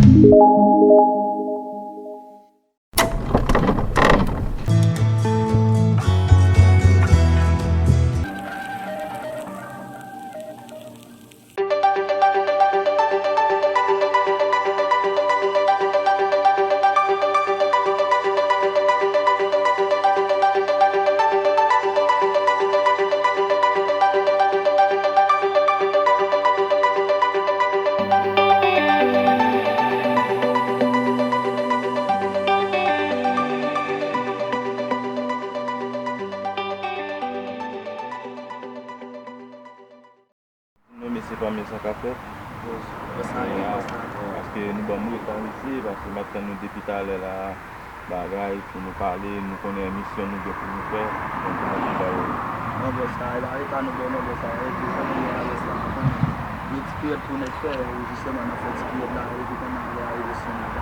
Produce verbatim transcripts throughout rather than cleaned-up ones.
Non, mesye, pa men sa k ap fèt. Paske nou ban m reta mesye, paske m ap tann nou depi talè la, bagay pou nou pale, nou konnen misyon nou gen pou nou fè, donk nou ap travay. Non, bòs, travay la, e pa nou bon, non, bòs, travay, e pou fè nou gen alès la, nou konnen. Men ti piyèt pou nèg fè, e jisteman, nou fè ti piyèt la, e pou konnen nou arive sou nou, nou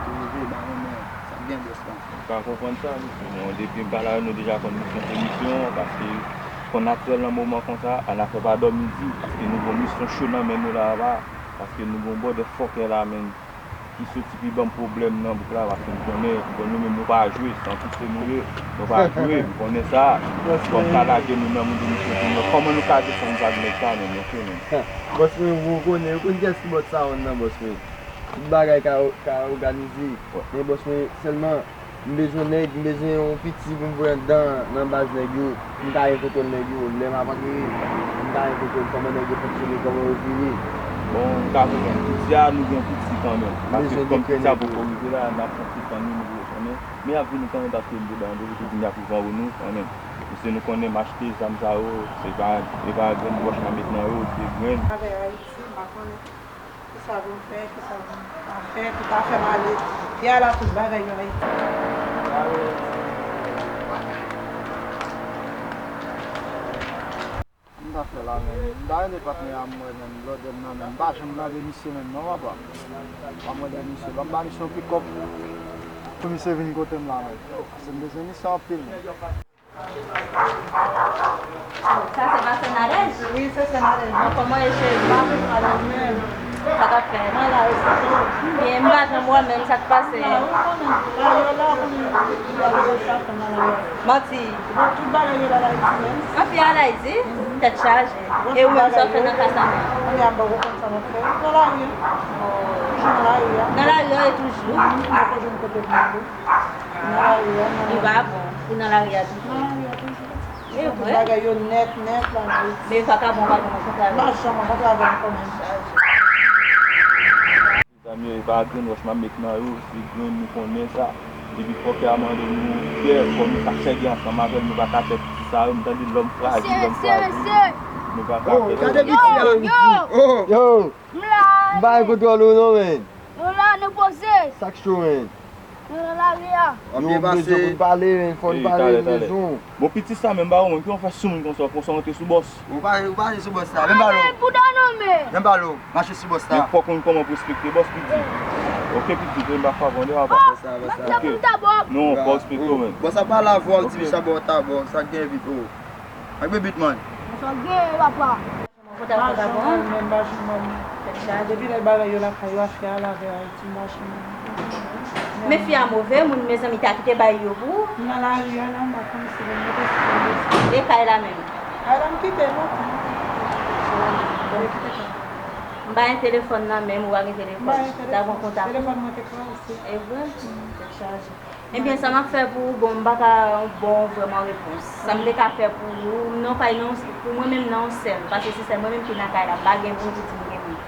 tou rive, ba nou, non, sa byen, bòs. M ka konprann sa, mesye. Bon, depi m pale avè nou, nou deja konn misyon se misyon, paske konn natirèl nan moman konsa, a n a fè pa dòmi di, paske nou gon misyon cho nan men nou la, pa, paske nou gon bòdè fòkè la, menm, ki soti pi ban m pwoblèm nan bouk la, paske m konnen, bon, nou menm nou pa jwe, se yon pistè nou ye, nou pa jwe, m konnen sa. Fò m ka lage nou nan moun de misyon pou nou, kòman nou ka desann zak nèg sa menm, ok, menm. Bòs mwen, ou konnen, ou konn kiyès ki bòt sa wonn nan, bòs mwen. Tout bagay ka, ka òganize. Men bòs mwen, sèlman, m bezwen nèg, m bezwen yon piti pou m voye anndan nan baz nèg yo, pou m ka gen kontwòl nèg yo. Lè m ap antre, m ka gen kontwòl kòman nèg yo fonksyone, kòman yo vini. Bon, m ka konprann. Piti a, nou gen piti kanmenm. Paske kòm piti a poko rive la, n ap fè ti kanmenm, nou konnen. Men y ap vini kanmenm paske m te ba yo randevou pou vini ak van nou kanmenm. Mesye, nou konnen m achte zam sa yo, se pa, se pa grenn wòch m ap met nan yo, se grenn. Avè Ayiti, m pa konnen. Kisa pou m fè, kisa pou m pa fè, ki pa fè m ale. Pyè la tout bagay yo Ayiti. M ta fè la menm. M ta rele patnè a m wè menm, blòdè m nan menm. M pa janm tande misye menm non, papa. Pa m wè de misye. Ban m ba misye yon pikòp pou misye vin kote m la menm. Paske m bezwen misye anpil menm. Sa se pa Senadèj? Wi, se Senadèj. Bon, kòman e cheri? Pa vin alèz menm. Sa k ap fèt? Mwen la, e sa tou. Byen, m pa janm wè menm, sa k pase? Mwen la, ou konnen, bagay yo la, ou konnen, bagay yo sa fè nan la. Manti. Bon, tout bagay yo la, la Ayiti menm. Anpi al Ayiti? Tèt chaje. E ou menm, sa w fè nan kay sa menm? Kounye a, m poko konn sa m ap fè. Nan lari. Toujou nan lari a. Nan lari a, e toujou? Mwen poko jwenn kote pou m ale. Nan lari a, nan lari. Li pa bon pou nan lari a toujou. Nan lari a toujou. E vre. Bagay yo nèt, nèt la nan Ayiti. Men yo pa ka bon, pa bon nan kontre avè m. M pa janm an kontre avè m kanmenm. Mezanmi, e pa grenn wòch m ap met nan yo, se grenn nou konnen sa. Depi fòkè a mande nou, fè, fò nou ka sèvi ansanm avè l, nou pa ka fè piti sa yo, m tande lòm fraji, lòm fraji. Nou pa ka fè sa. Gade piti a. Yo! M la. M pa gen kontwòl ou non, men. Nou la, nou poze. Sa k cho, men? Nou nan lari a. Yo, m bezwen pou n pale, men, fò n pale, m bezwen w. Bon, piti sa menm, ba ou menm, ki w fè sou moun konsa, konsa w antre sou bòs? Ou pa, ou pa antre sou bòs la, menm balo. Pou dan non, men. Menm balo, mache sou bòs la. Men fòk ou konn kòman respekte bòs, piti. Ok, piti, men ba fwa vande, papa. Bòs la, bòs la. Ok. Non, fò respekte w, men. Bòs la pa la vwa, ou di sa bò ta bò, sa gen vit, oh. Ak bebit, man. Sa gen, papa. Kontak, kontak, bon. Majan, menm majan, man. Depi lè bagay yo lakay yo, achte a lave Ayiti, majan. Men fi a move, moun, mezanmi, ta kite bay yo pou ou. M nan lari a la, m pa konn si bon, mwen te si bon. E kay la menm? Kay la, m kite lontan. M kite kay. M pa gen telefòn nan menm, ou pa gen telefòn. M pa gen telefòn. Ta pran kontak ou? Telefòn mwen te kraze. E vre? Tèt chaje. Ebyen, sa m ap fè pou ou, bon, m pa ka yon bon vrèman repons. Sa m te ka fè pou ou, non, pa, non, pou mwen menm, non, sèl. Paske se sèl mwen menm ki nan kay la, m pa gen moun pou di m gen moun.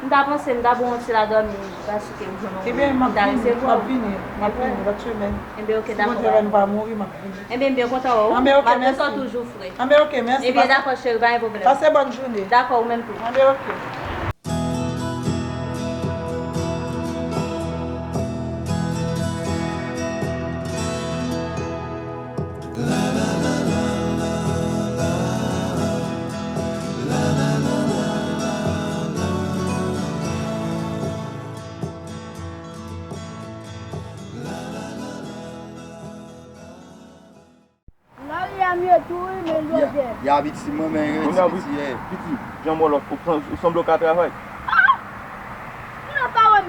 M ta panse, m ta ba w yon ti la dòmi, jiskaske m jwenn yon moun. Ebyen, m ap vini, m ap vini, m ap vini lòt semèn. Ebyen, ok, dakò. Si Bondye fè m pa mouri, m ap vini. Ebyen, m byen kontan wè w. Anben, ok, mèsi. Malgre sa w toujou fre. Anben, ok, mèsi. Ebyen, dakò, cheri, pa gen pwoblèm. Pase bòn jounen. Dakò, ou menm tou. Anben, ok. Lari a m ye tou wi, men lòt jè. Ya, piti, mwen men redi piti, ye. Piti, jan mwen lòt, ou sanble w ka travay. Ah! Moun nan pa wè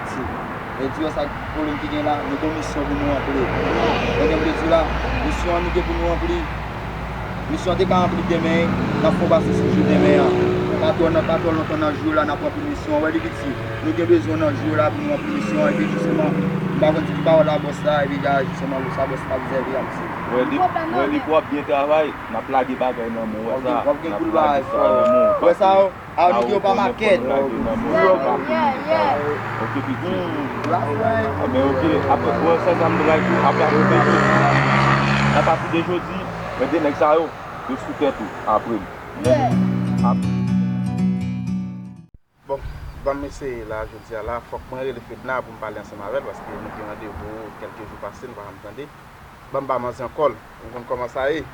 piti. E di yo sa pwoblèm ki gen la, nou gen yon misyon pou nou ranpli. Sa gen vle di la, misyon an nou gen pou nou ranpli. Misyon an te ka ranpli demen, n ap fè yon pase sou jou demen an. Pa twò nan, pa twò lontan nan jou la, n ap ranpli misyon an. Wè li piti. Nou gen bezwen nan jou la pou nou ranpli misyon an. Epi jisteman, m pa konn ki pawòl a bòs la, epi gade jisteman, sa bòs la vizè epi ap di. Wè li, wè li pou ap byen travay, n ap lage bagay nan men w, wè sa. W ap gen, w ap gen koul bagay fò. Wè sa yo? Ah, nou di yo pa makèt. Ok, piti. Ebyen, ok. Apre, wè, sa, sa m te bay tou. Apre, apre, apati de jodi, mete nèg sa yo, yo sou tèt ou. Apre m. Ap- Bon, ban m eseye la, jodi a la, fòk mwen rele Fedna pou m pale ansanm avè l, paske nou gen randevou kèlke jou pase, nou pa janm tande. Ban m ba manzè yon kòl, ou konn kòman sa ye.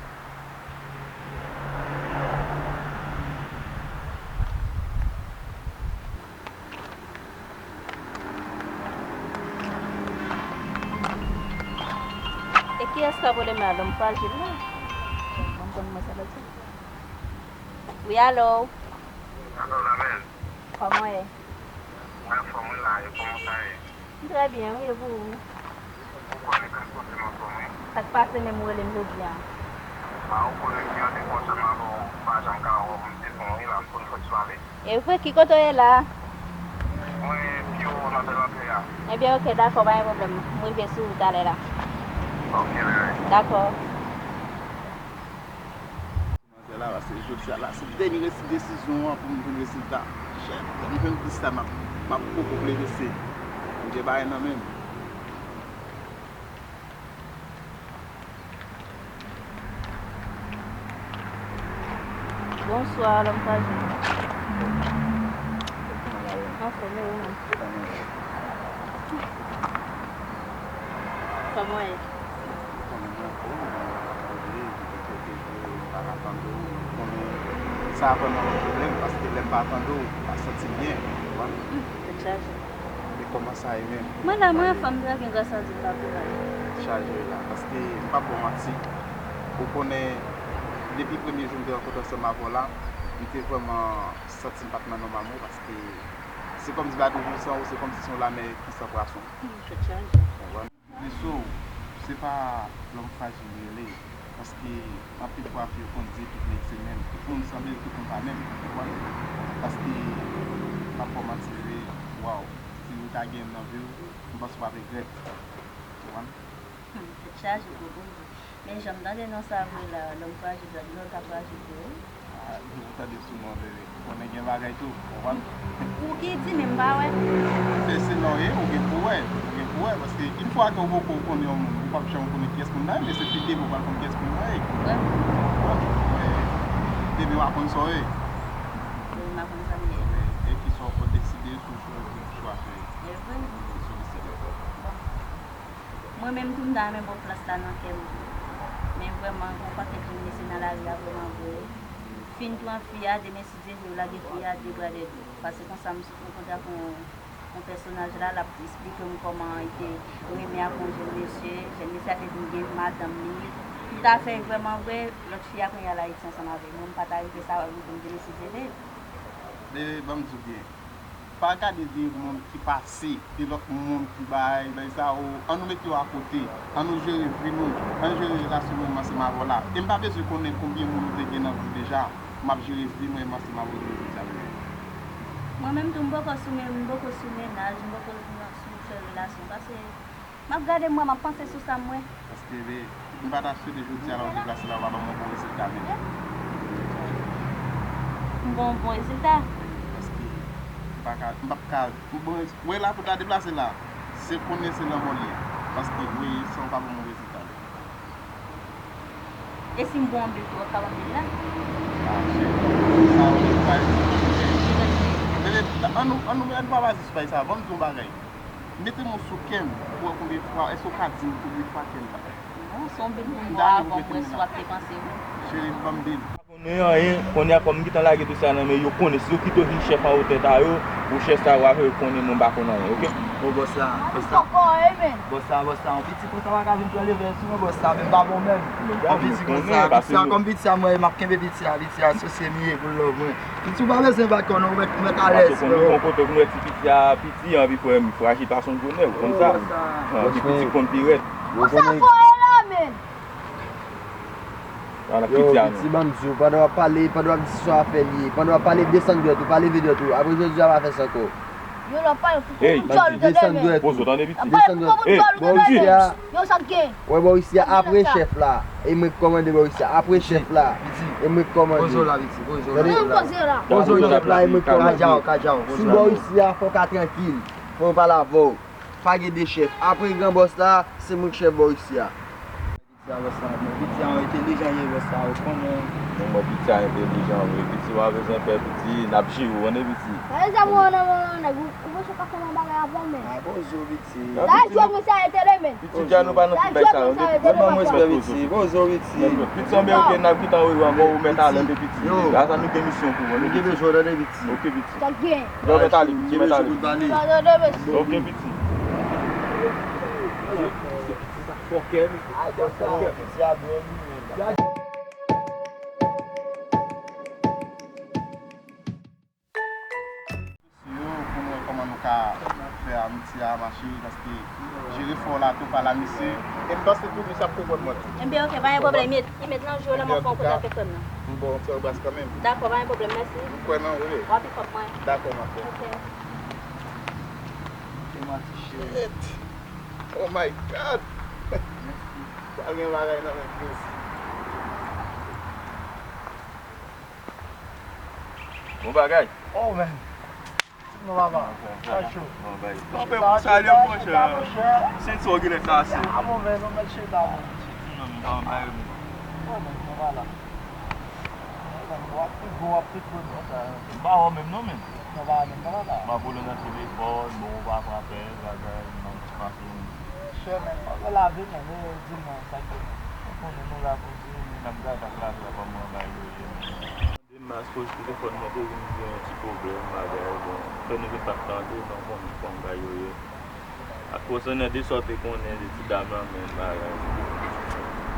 E kiyès k ap rele m la, lòm frajil la? Mwen konn mwen sa l ap di. Wi, alo? Alo, Lamèl. Kòman w ye? Mwen anfòm wi la, e kòman sa ye? M trè byen wi, e pou ou? Ou konnen k ap pase m anfòm wi. Sa k pase menm ou rele m jodi a? A, ou konnen m gen randevou ansanm avè w, m pa janm ka wè w, m te fon wi la, m konn fòk pale. E vre, ki kote w ye la? Mwen pi wo nan bèl antre a. Ebyen, ok, dakò, pa gen pwoblèm. M rive sou ou talè la. Ok, bebe. Dakò. Manzè la, paske jodi a la, se dènye resi-, desizyon an pou m jwenn rezilta. Chèf, lè m jwenn plis la, m ap, m ap poko plede se. M gen bagay nan men m. Bonswa, lòm frajil. Anfòm, e ou menm? Kòman w ye? Ou konnen mwen bon, mwen pa ka tande w, mwen pa ka tande w, mwen konnen sa vrèman yon pwoblèm, paske lè m pa tande w, m pa santi m byen, ou konprann? Hmm, tèt chaje. E kòman sa ye menm? Mwen la, mwen anfòm, trè byen, gras a Dye, m pa pi mal. Tèt chaje wi la, paske m p ap ba w manti. Ou konnen, depi premye jou m te rankontre ansanm avè w la, m te vrèman santi m pa t nan nòmal mwen, paske se kòmsi pa toujou san ou, se kòmsi se yon lamè ki san pwason. Hmm, tèt chaje. Konprann? Li sou, se pa lòm frajil li rele, paske anpil fwa fi yo konn di tout nèg se menm, tout moun sanble, tout moun pa menm, ou konprann? Paske, m p ap ba w manti, bebe, waw, si ou ta gen nan vi w, m panse w p ap regrèt, ou konprann? Hmm, tèt chaje, gwo Bondye. Men jan m tande non sa vre la, lòm frajil la, di lòt la frajil vre wi. Ah, depi w tande sou non, bebe, konnen gen bagay tou, ou konprann? Ou ki di, men m pa wè. Men se non ye, ou gen pou wè, ou gen pou wè, paske yon fwa ke w poko konnen yon moun, ou p ap janm konnen kiyès moun nan ye, men se pi devan w pral konn kiyès moun nan ye. Vrèman? Ou konprann? Men, bebe, w a konn sa w ye. Wi, m a konn sa m ye. E, e kisa w pral deside sou chwa, sou chwa fè? E vre? Sou deside. Bon. Mwen menm tou, m ta renmen ba w plas la nan kè m tou. Men vrèman, gen yon pakèt jèn mesye nan lari a vrèman vre. Fin pran fi a, demen si Dye vle, yo lage fi a de bra de do. Paske konsa, m sot rankontre ak yon, yon pèsonaj la, l ap esplike m kòman li te renmen ak yon jèn mesye. Jèn mesye a te di m gen madanm li. M ta fè vrèman vre, lòt fi a kounye a l Ayiti ansanm avè l. Mwen, m pa ta rive sa rive m demen si Dye vle. Men, ban m di w byen. Pa gade de moun ki pase, de lòt moun ki bay, bay sa, o, ann nou mete yo akote, ann nou jere vi nou, ann jere relasyon nou menm ansanm avè w la. E m pa bezwen konnen konbyen moun ou te gen nan vi w deja, m ap jere vi mwen menm ansanm avè w jodi a, bebe. Mwen menm tou, m poko sou men, m poko sou mennaj, m poko nan, sou fè relasyon, paske m ap gade mwen, m ap panse sou sa m wè. Paske, bebe, m pa ta swete jodi a la ou deplase la, ou pa ban m yon bon rezilta menm. M ban w bon rezilta? Paske m pa ka, m p ap ka, m bon, wè la pou ta deplase la, se konnen se lanmò l ye. Paske, wi, san w pa ban m yon rezilta menm. E si m pran yon bil tou, w ap ka ban m bil la? Ah, cheri, sa ou pa di. Bebe, ann nou, ann nou, ann nou pa baze sou bagay sa. Ban m di yon bagay. Mete men w sou kè m pou wè konbyen fwa, èske w ka di m konbyen fwa kè m bat? Non, se yon bil pou m pran avan m wè si w ap depanse, wi. Cheri, ban m bil. Konnen anyen, kounye a kòm m gentan lage dosye a nan men yo, konnen si yo kite w vin chèf anwo tèt a yo, ou chèf sa yo avè yo konnen mwen m pa konn anyen, oke? O bòs la, bòs la. Bòs la, bòs la, yon piti konsa pa ka vin pran leve sou mwen, bòs la, men m pa bon menm. Yon piti konsa, piti a kòm piti a, mwen, m ap kenbe piti a, piti a, sosye li ye pou l love mwen. Piti ou pa bezwen bat kò non, ou mèt, ou mèt alèz, freo. Yon kote pou mwen ti piti a, piti anvi kwè m frajil pa sonn gwo nèg, ou konn sa? Yon piti konn pi rèd. Bòs la fò e la, men. Ala, yo, piti a, piti, ban m di w, pandan w ap pale, pandan w ap di sa w ap fè li ye, pandan w ap pale, desann dwèt ou, pa leve dwèt ou. Apre jodi a, pa fè sa ankò. Yo, l ap pale pou kont djòl ou, tande, men. Poze w, tande, piti. Desann dwèt. Ey, bò isi a. Yo, sa k gen? Wè, bò isi a, apre chèf la. E mwen k kòmande bò isi a. Apre chèf la. E mwen k kòmande. Poze w la, piti, poze w la. Poze w la, e mwen k kòmande. Kadjaw, kadjaw, poze w la. Sou bò isi a, fò w ka trankil. Fò w pale avè w. Pa gen de chèf. Apre gran bòs la, se mwen k chèf bò isi a. Piti a, bòs la, men piti a entelijan ye, bòs la, ou konnen. Bon, bon, piti a entelijan vre. Piti, w pa bezwen pè, piti, n ap jere w, tande, piti. Sa vle di, mwen, non, non, non, nèg, ou, ou bezwen pa fè yon bagay avè m, men. A, poze w, piti. Sa jwèt mwen sa rete, men. Piti, dja nou pa nan tout bagay sa yo, tande, piti. Ban m respè, piti, poze w, piti. Piti, anben, oke, n ap gentan wè w ankò, ou mèt ale, tande, piti. Yo. Gras a nou gen misyon pou ou, nou gen bezwen w, tande, piti. Oke, piti. Sa gen. Yo, mèt ale, piti, mèt ale. Tande, tande, piti. Oke, piti. Fòkè, mesye. Ay, dakò. Ti a byen li menm. Yo, pou nou wè kòman nou ka fè amiti a mache, paske jere fò la tou pa la, mesye. E m panse tou, mesye ap konprann mwen tou. Enben, oke, pa gen pwoblèm. Met, met lan jou la, m ap fè yon kout avèk frè m nan. M ba w yon ti anbras kanmenm. Dakò, pa gen pwoblèm, mèsi. M kwè nan ou, wi. W ap pi fò k mwen. Dakò, ma frè. Oke. Oke, ma ti cheri. Shit. Oh my God! Pral gen bagay nan men Chris. Bon bagay. Oh, man. Ti non, papa. Sa cho. Bon bagay. Kanpe pou salye, monchè. Senti w genlè kase. Ah, bon, men, nou mèt chita, man. Senti non, men, pa yon bagay, men. Oh, man, nou pa la. Bon, w ap tout bon, w ap tout bon. M pa wè w menm non, men. Non, pa menm non, papa. M ap rele w nan telefòn, bon, ou pa pran apèl, bagay, m ap pase yon. Chè, men, pa wè lavi, men, men, di m non, sa k gen, men. Ou konnen nou la pou di, men, n ap gade ak lavi a kòman bagay yo ye, men. Mande m, akoz telefòn mwen te vin gen yon ti pwoblèm, bagay, bon, fè nou vin pa t tande, men ou konnen kòman bagay yo ye. Ak konsènan de sa w te konnen de ti dam lan, men bagay.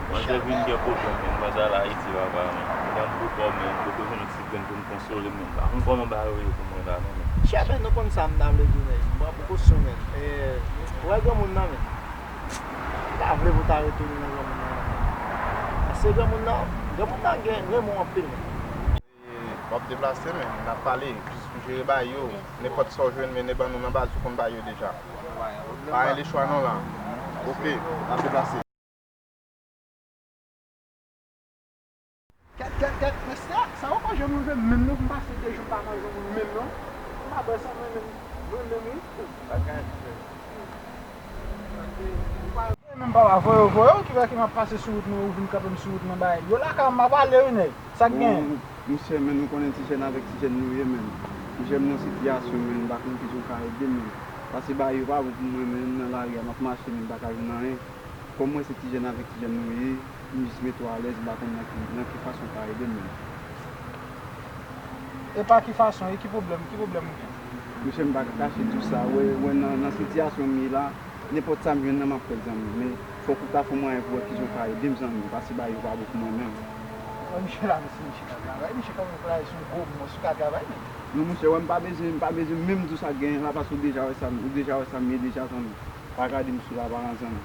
Manzè vin gen pwoblèm, men manzè al Ayiti, papa, men. Li nan boukò, men, m poko jwenn yon ti grenn pou m konsole, men. M pa konn kòman bagay yo ye pou mwen la, non, men. Chè, men, nou konn sa m ta vle di, men. M pran prekosyon, men. E, ou wè granmoun nan, men. M ta vle pou w ta retounen nan granmoun nan, men. Paske granmoun nan, granmoun nan gen, renmen w anpil, men. E, w ap deplase, men, n ap pale, jis pou jere bagay yo. Nenpòt sa w jwenn, mennen ban nou nan baz ou konn bagay yo deja. Pa gen lechwa non la. Oke, n ap deplase. Kèt, kèt, kèt, men sa, sa yo pa janm rive menm non, pou m pase de jou m pa manje yon moun menm non. M pa bwè san mwen menm, mwen menm wi. Menm papa, voye w, voye w, ki fè ke m ap pase sou wout mwen, ou vin kanpe m sou wout mwen, bay. Yo lakay m, m ap ale wi, nèg. Sa k gen? Bon, monchè, men nou konnen ti jèn avèk ti jèn nou ye, men. Ti jèn nan sitiyasyon, men, m pa konn kijan w ka ede m, men. Paske bagay yo pa bon pou mwen, men, nan lari a, m ap mache, men, m pa ka jwenn anyen. Kòm mwen se ti jèn avèk ti jèn nou ye, m jis mete w alèz, m pa konn nan ki, nan ki fason w ka ede m, men. E pa ki fason, e ki pwoblèm, ki pwoblèm ou gen? Monchè, m pa ka kache di w sa, wè, wè nan, nan sitiyasyon m ye la, nenpòt sa m jwenn nan m ap fè l zanmi, men fòk ou ta fè mwayen pou wè kijan w ka ede m zanmi, paske bagay yo pa bon pou mwen menm. Wè misye la, misye, misye ka travay, misye kanmenm travay sou gwo moun, misye ka travay menm. Non monchè, wè m pa bezwen, m pa bezwen menm di w sa k genyen la, paske ou deja wè sa, ou deja wè sa m ye deja zanmi. Pa gade m sou laparans zanmi.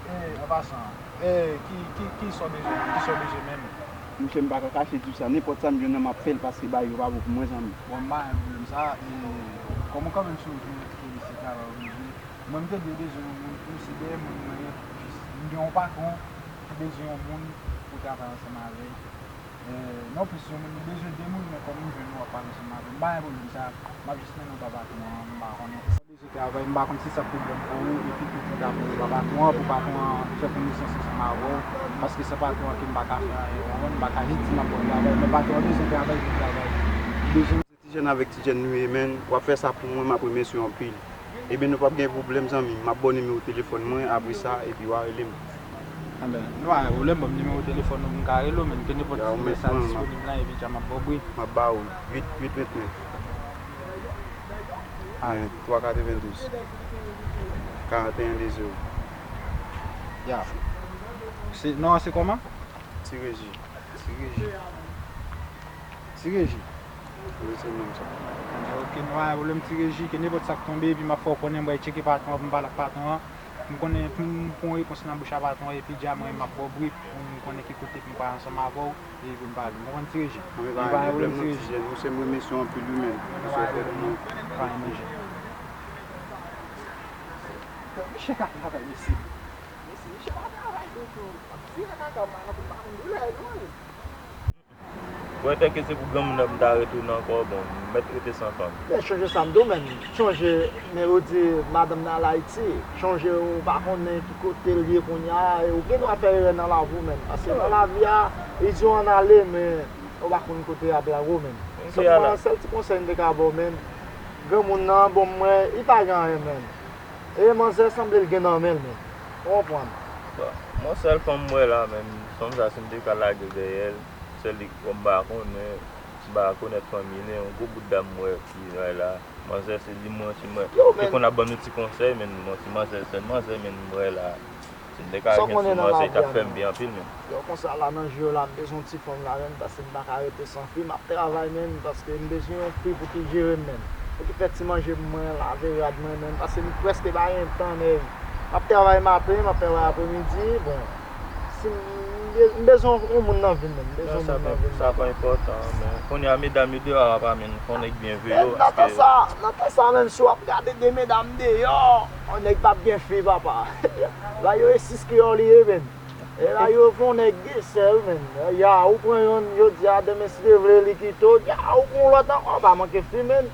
E, an pasan, e, ki, ki, ki sa w bezwen, ki sa w bezwen menm? Monchè, m pa ka kache di w sa. Nenpòt sa m jwenn nan, m ap fè l paske bagay yo pa bon pou mwen, zanmi. Bon, m pa gen pwoblèm sa. E, kòm ou kanmenm sou wout ou, ou te kite mesye travay ou bezwen. Mwen, m te dwe bezwen yon moun pou m se dèyè moun mwen ye. Jis, m gen yon patwon ki bezwen yon moun pou travay ansanm avè l. Eh, non plis, yon moun bezwen de moun, men kòm m jwenn ou ap pale ansanm avè m, m pa gen pwoblèm sa, m ap jis mennen w ba patwon an, m pa konnen. Ou bezwen travay, m pa konn si sa pwoblèm pou ou, epi pou pita pou ou ba patwon an, pou patwon an fè konesans ansanm avè w, paske se patwon an ke m pa ka fè anyen, ou konprann, m pa ka jis di m ap ba w travay, men patwon an bezwen travay pou travay. Li bezwen Ti jèn avèk ti jèn nou ye, menn. W ap fè sa pou mwen, m ap remèsye w anpil. Ebyen, nou p ap gen pwoblèm, zanmi m. M ap ba w nimewo telefòn mwen, apre sa, epi w a rele m. Anben, nou pa gen pwoblèm, ban m nimewo telefòn ou, m ka rele w, menn, ke nenpòt lè sa disponib la, epi dja m ap ba w bri. M ap ba w uit uit vennèf. Ah, twa katrevendouz, karanteyen de zewo. Ya. Se, non, se kòman? Ti Reji. Ti Reji. Ti Reji. Wi, se menm sa. Anben, ok, nou pa gen pwoblèm, Ti Reji, ke nenpòt sa k tonbe, epi m ap fè w konnen, m pral tcheke patwon an, pou m pale ak patwon an. M konnen, pou m pran yon repons nan bouch a patwon an, epi dja mwen, m ap ba w bri, pou m konnen ki kote pou m pale ansanm avè w, epi pou m pale. Ou konprann, Ti Reji? Anben, pa gen pwoblèm non, ti jèn. Ou se m remèsye w anpil, wi, menn. Pou sa w fè pou mwen. Pa gen pwoblèm. Misye ka travay, mesye. Mesye, misye pa travay ditou. Ap tire kaka, m pa konn, m pa konn doulè, non. Bon, entèke se pou granmoun nan pou m ta retounen ankò, bon, m mèt rete san fanm. Men chonje sa m di w, menn. Chonje, men yo di madanm nan al Ayiti. Chonje ou pa konnen ki kote l ye kounye a, e ou gen dwa fè erè nan lavi w, menn. Paske nan lavi a, li di w ann ale, men ou pa konn kote y ap lage w, menn. Sèlman, sèl ti konsèy m te ka ba w, menn. Granmoun nan, bon, mwen, li pa gen anyen, menn. E manzè sanble l gen nan men l, menn. Ou konprann? Bon, mwen sèl fanm m wè la, menn, fanm sa, si m te ka lage l dèyè l, sèl li, m pa konnen, m pa rekonèt fanmi li, yon gwo bout dam m wè ki bay la. Manzè, se li m wè, si m wè. Yo, menn. Li konn ap ban nou ti konsèy, menn, bon, ti manzè, sèl manzè, menn, m wè la. Si m te ka jwenn sou manzè, li t ap fè m byen anpil, menn. Yo, konsa la, nan je yo la, m bezwen ti fanm la, menn, paske m pa ka rete san fi, m ap travay, menn, paske m bezwen yon fi pou ki jere m, menn. Pou ki fè ti manje pou mwen, lave rad mwen, menn, paske m prèske pa gen tan, nèg. M ap travay maten, m ap travay apremidi, bon. Si m, m be-, m bezwen yon moun nan vi m, menn. M bezwen yon moun nan vi m, papa. Sa pa enpòtan, men kounye a, medam yo deyò a, papa, menn, fò nèg byen veye yo, paske nan tan sa, nan tan sa, menn, si w ap gade de medam deyò, yon nèg p ap gen fi, papa. La, yo e sis kreyòl li ye, menn. E la, yo fè yon nèg gen sèl, menn. Ya, ou pran yonn jodi a, demen, si Dye vle, li kite w. Ya, ou pran yon lòt ankò, pa manke fi, menn.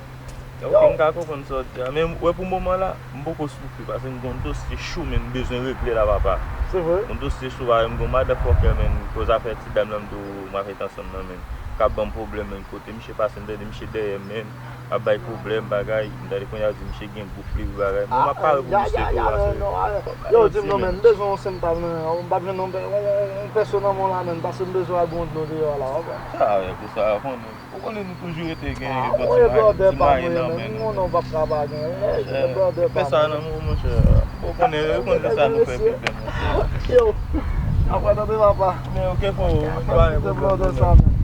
Ok, m ka konprann sa w di a. Men, wè, pou moman la, m poko sou fi, paske m gen yon dosye cho, menn, m bezwen regle la, papa. Se vre? Yon dosye cho, papa, m gen yon madafòkè, menn, koz afè ti dam nan m di w m ap fèt ansanm nan, menn, k ap ban m pwoblèm, menn, kote misye pase, m tande misye dèyè m, menn. Ap bay pwoblèm, bagay. M tande kounye a di misye gen gwoup li, bagay. Mwen, m ap pare pou misye tou, a, se. Yo, di m non, men, m bezwen yon senpal, men. M p ap jwenn yon, yon, yon, yon pèsonèl nan men w la, men, paske m bezwen al bon dlo deyò la, ok? Sa, avèk ou sa, konnen. Ou konnen nou toujou rete gen bon ti mwayen, ti mwayen nan men nou. Ou konnen w p ap ka pa gen, eh, brother pa m. Fè sa nan men w, monchè. Ou konnen, ou konnen sa nou fè pepe, monchè. Yo, apre tande papa. Men, ok, fò, nou pa gen pwoblèm, non, men.